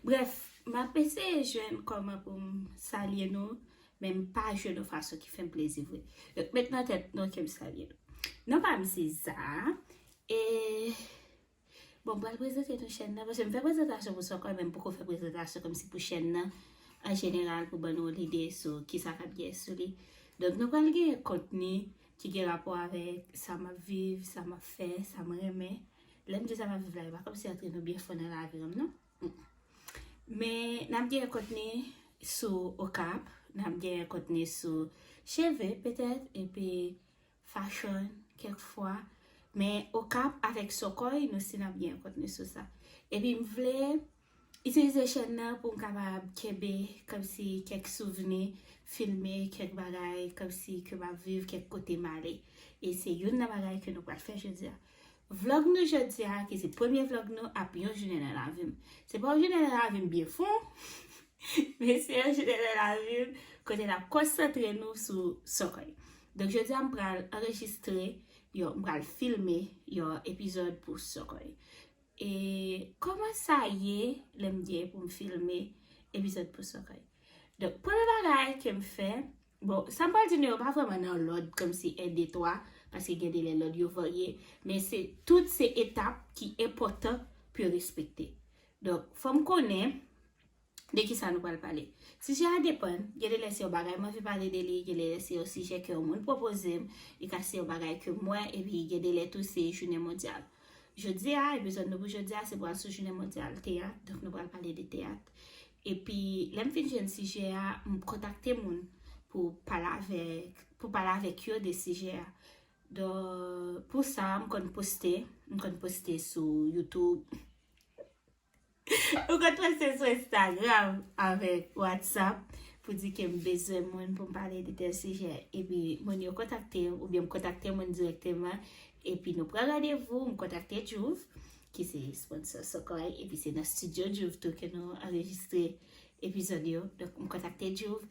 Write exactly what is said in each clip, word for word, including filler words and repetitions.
Brèf, m ap eseye jwenn kòman pou m salye nou, men m pa jwenn yon fason ki fè m plezi vre. Donk, met nan tèt nou ke m salye nou. Non pa m se Za. E, bon, m pral prezante nou chèn nan, paske m fè prezantasyon pou Sòkòy, men m poko fè prezantasyon kòmsi pou chèn nan, an jeneral, pou ban nou yon lide sou kisa k ap gen sou li. Donk, nou pral gen kontni ki gen rapò avèk sa m ap viv, sa m ap fè, sa m renmen. Lè m di sa m ap viv la, e pa kòmsi antre nou byen fon nan lavi m, non. Men, n ap gen kontni sou Okap, n ap gen kontni sou cheve, petèt, epi fashion, kèk fwa. Men Okap avèk Sòkòy, nou si n ap gen kontni sou sa. Epi m vle itilize chèn nan pou m kapab kenbe kòmsi kèk souvni, filme kèk bagay kòmsi ke m ap viv, kèk kote m ale. E se youn nan bagay ke nou pral fè jodi a. Vlòg nou jodi a, ki se premye vlòg nou, ap yon jounen nan lavi m. Se pa yon jounen nan lavi m byen fon, men se yon jounen nan lavi m kote n ap konsantre nou sou Sòkòy. Donk, jodi a, m pral anrejistre, yo, m pral filme yon epizòd pou Sòkòy. E kòman sa ye lè m gen pou m filme epizòd pou Sòkòy? Donk, premye bagay ke m fè, bon, sa m pral di nou yo pa vrèman nan lòd, kòmsi en, de, twa, paske gen de lè lòd yo varye, men se, tout se etap ki enpòtan pou yo respekte. Donk, fò m konnen de kisa nou pral pale. Sijè a depann, gen de lè se yon bagay m anvi pale de li, gen de lè se yon sijè ke yon moun pwopoze m, li ka se yon bagay ke m wè, epi gen de lè tou se jounen mondyal. Jodi a, epizòd nou pou jodi a, se pral sou jounen mondyal teyat, donk nou pral pale de teyat. Epi, lè m fin jwenn sijè a, m kontakte moun pou pale avèk, pou pale avèk yo de sijè a. Donk, pou sa, m konn poste, m konn poste sou YouTube. M konn poste sou Instagram avèk WhatsApp pou di ke m bezwen moun pou m pale de tèl sijè. Epi, moun yo kontakte m, oubyen m kontakte moun dirèkteman. Epi, nou pran randevou, m kontakte Juve, ki se sponsor Sòkòy, epi se nan studio Juve tou ke nou anrejistre epizòd yo. Donk, m kontakte Juve,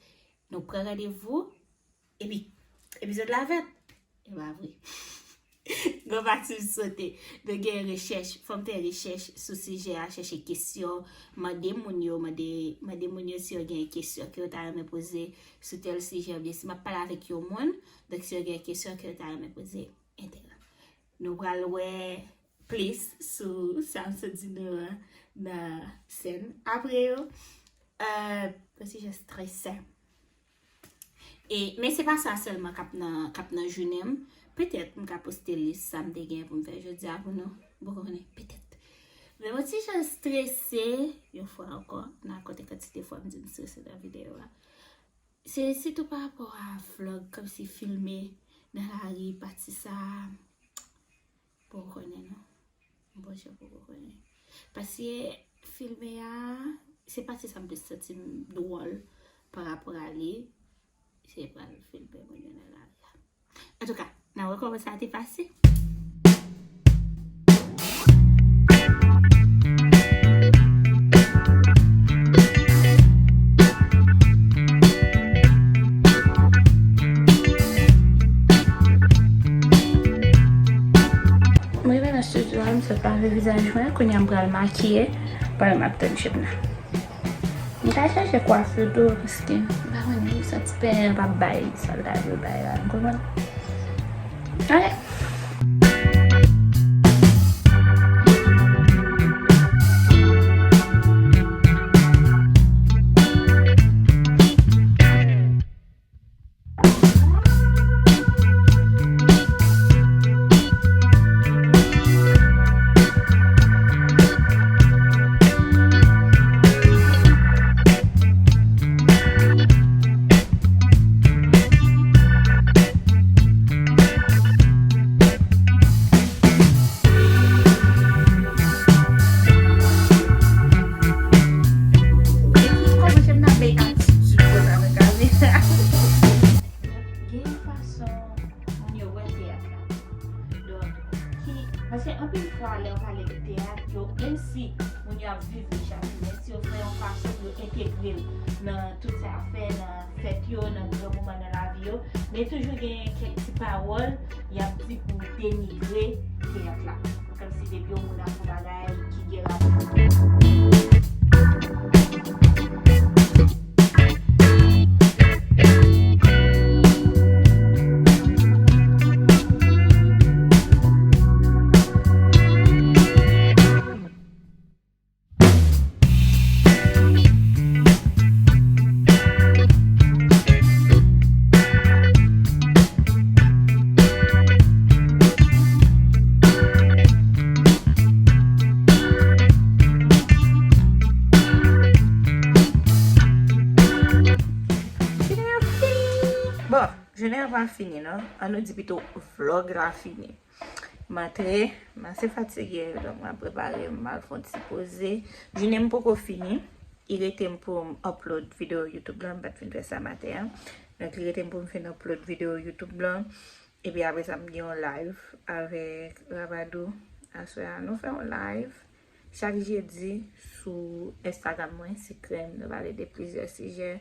nou pran randevou, epi epizòd la fèt. E pa vre. Gon pati m sote. Donk, gen rechèch, fò m fè rechèch sou sijè a, chèche kesyon, mande moun yo, mande, mande moun yo si yo gen kesyon ke yo ta renmen poze sou tèl sijè, oubyen si m ap pale avèk yon moun, donk si yo gen kesyon ke yo ta renmen poze, etsetera. Nou pral wè plis sou sa m sot di nou an nan sèn apre yo. Euh, yon sijè strese. E, men se pa sa sèlman k ap nan, k ap nan jounen m. Petèt m ka poste lis sa m te gen pou m fè jodi a pou nou. M poko konnen, petèt. Men yon ti jan strese, yon fwa ankò, n a konte kantite fwa m di m strese nan videyo a. Se sitou pa rapò a vlòg, kòmsi filme nan lari, pati sa a. Poko konnen, non. M panse poko konnen. Paske filme a, se pati sa m plis santi m dwòl pa rapò a li. Se pral filme moun yo nan lari a. Antouka, n a wè kòman sa te pase. M rive nan estidyo a, m sot lave vizaj mwen, kounye a m pral makiye, pandan m ap tann Shebna. M ka chèche kwafi tou, paske m pa konnen, m santi penyen an p ap bay sa l ta dwe bay la, nou konprann? Ale! Kòman jan m nan bay atitid konsa nan kamera? Gen yon fason moun yo wè teyat la. Donk, ki, paske anpil fwa, lè yo pale de teyat, yo, menm si moun yo ap viv li chak jou, menm si yo fè yon fason pou yo entegre l nan tout sa y ap fè, nan fèt yo, nan gran moman nan lavi yo, men toujou gen kèk ti pawòl y ap di pou denigre teyat la. Kòmsi depi yon moun ap fè yon bagay ki gen rapò. Jounen an pa fini non. An nou di pito vlog la fini. M antre, m ase fatige, donk m ap prepare, m al fè yon ti poze. Jounen m poko fini. Li rete m pou m upload videyo YouTube lan, m pa t fin fè sa maten an. Donk li rete m pou m fin upload videyo YouTube lan. Epi apre sa m gen yon live avèk Rabadou aswè a. Nou fè yon live chak jedi sou Instagram mwen, Sekrè m. Nou pale de plizyè sijè.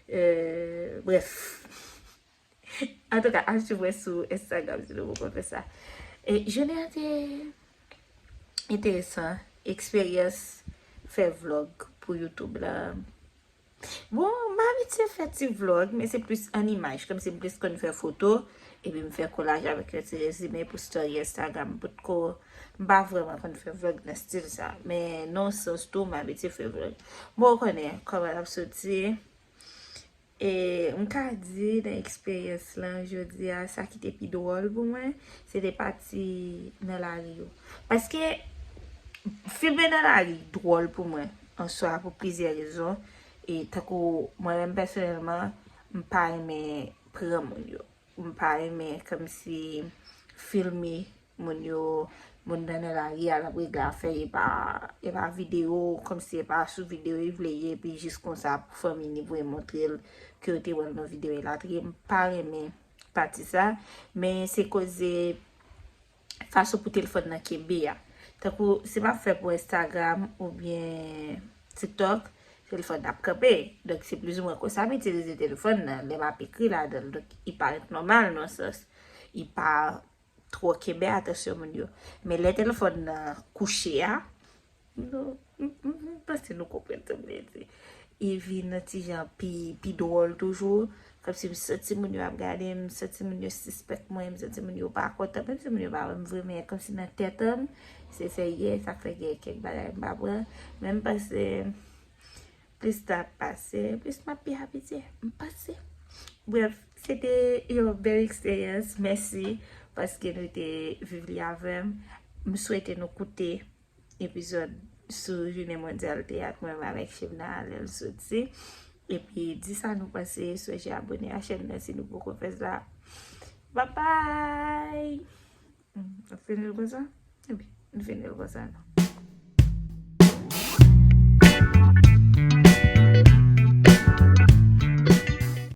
Euh, bref. Antouka, al swiv mwen sou Instagram si nou poko fè sa. E jounen an te enteresan, eksperyans fè vlog pou YouTube la. Bon, m abitye fè ti vlog, men se plis an imaj, kòmsi m plis konn fè foto, epi m fè kolaj avèk yon ti rezime pou story Instagram. M potko, m pa vrèman konn fè vlog nan stil sa, men nan sans tou, m abitye fè vlog. Bon, ou konnen kòman l ap soti. E m ka di nan eksperyans lan jodi a, sa ki te pi dwòl pou mwen, se te pati nan lari yo. Paske filme nan lari dwòl pou mwen, an swa pou plizyè rezon. E tankou mwen menm pèsonèlman, m pa renmen pran moun yo. M pa renmen kòmsi filme moun yo, moun nan nan lari a, l ap regle afè, e pa, e pa videyo, kòmsi e pa sou videyo li vle ye, epi jis konsa pou fanmi li voye montre l ke yo te wè l nan videyo elatriye. M pa renmen pati sa, men se koze fason pou telefòn nan kenbe a. Tankou si m ap fè pou Instagram oubyen TikTok, telefòn nan ap kanpe. Donk se plizoumwen konsa m itilize telefòn nan, lè m ap ekri ladan l. Donk li parèt nòmal nan sans. Li pa twò kenbe atansyon moun yo. Men lè telefòn nan kouche a, nou, m, m, m panse nou konprann sa m vle di. Li vin yon ti jan pi, pi dwòl toujou. Kòmsi m santi moun yo ap gade m, m santi moun yo sispèk mwen, m santi moun yo pa kontan. Menm si moun yo pa wè m vre, men kòmsi nan tèt an m, se fè yè, sa k fè gen kèk bagay m pa pran. Men m panse plis tan ap pase, plis m ap pi abitye, m panse. Bref, se te yon bèl eksperyans. Mèsi paske nou te viv li avè m. M swete nou koute epizòd sou Jounen Mondyal Teyat mwen menm avèk Shebna lè l soti. Epi di sa nou panse, sonje abòne a chèn nan si nou poko fè sa. Bye bye! Hmm, nou fini l konsa? Epi, nou fini l konsa non.